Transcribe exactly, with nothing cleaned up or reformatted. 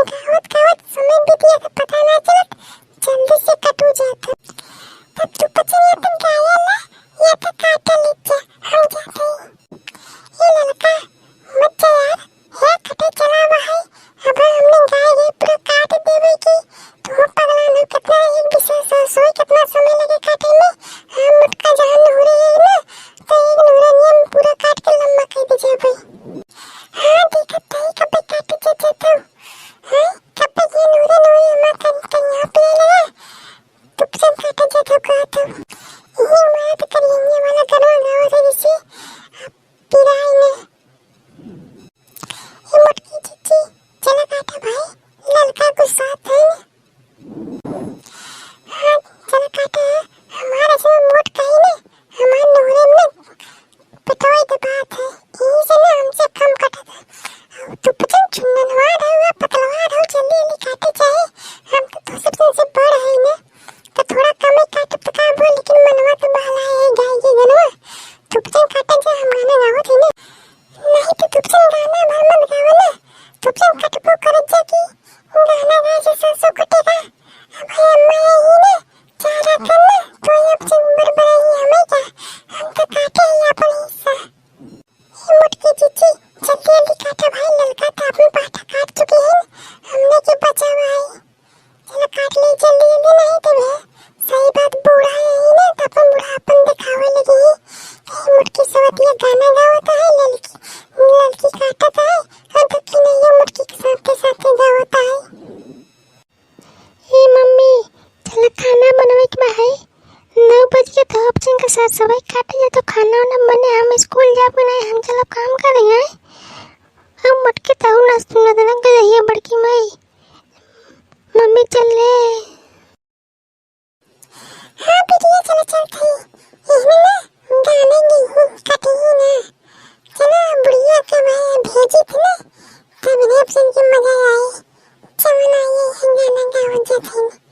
गावत गावत समय बीतिया के पता ना चलत, जल्दी से कटू जात। तब तू पचनिया तन गाया ला, या तो काटा ले जा, हम जाते हैं। ये ललका, मत जा यार, हे कटे चला भाई, अब हमने गाय के पूरा काट देवे की, तू पगला न, कितना एक विशेष सोई, कितना समय लगे काटे में, हम मोटका जहाँ नहुरे है ना, तो एक नहुरे नियम पूरा काट के लंबा कर दे जाए भाई। हाँ, देखत है कब काटे जा जाता हूँ। हाँ, कब ये नूरे नूरे हमार कन-, कनिया पे लगा। तुपचन काटा जाता कहता हूँ। ये मात करिए वाला गनवा गावा था जिसे पिराई ने। ये मोटकी चिच्ची, चला काटा भाई, ललका गुस्सा था। हाँ, चला काटा, हमारा जो मोट कहीं ने, हमार नूरे में पिटवाई के बात है, यही से ना हमसे कम कटत है। अब तू पचन चुन्ननवार है, वह पतलवार है, जल्दी जल्दी काटे चाहे, हम तो तोसे पचन से बड़ है ना, तो थोड़ा कम ही काटब तो का बोल, लेकिन मनवा तो बहला है गाय के गनवा, तू पचन काटे जा, हम गाना गावत है ना, नहीं तो तू पचन गाना भर मत गावा ना, तू पचन कटबो करत जा की गाना गाए से सरसों कटेगा। अब भाई अम्मा यही ना, चारा करना, तू ही अब से बड़ बड़ा ही हमें क्या, हम तो काटे ही अपन हिस्सा। ए मोटकी चिच्ची, जल्दी जल्दी काटा भाई, ललका तो आपन पाठा काट चुकी है, हमने के बचावा है। चलो काट ले जल्दी जल्दी, नहीं तो भे, सही बात बूढ़ा है ही ना, तो अपन बूढ़ा अपन दिखावे लगी। ए मोटकी सवतिया गाना गावत है, ललकी, ललकी काटत है, और दुखी नहीं है, मोटकी के साथ के साथ गावत है। ए मम्मी, चला खाना बनवे के बा है। नौ बज के तो अब चंग सात सवाई काटे जा तो खाना वाना बने, हम स्कूल जाब के नहीं, हम चला काम करे हैं। हम मटके ताऊ ना सुनत ना गई है बड़की माई। मम्मी चल ले। हाँ बिटिया चला चल थई। इसमें ना गाने नहीं कटी ना। चला बुढ़िया के मैं भेजी थी ना, तब रेप सुन के मजा आए। चमन आई है गाना गावत जात है ना।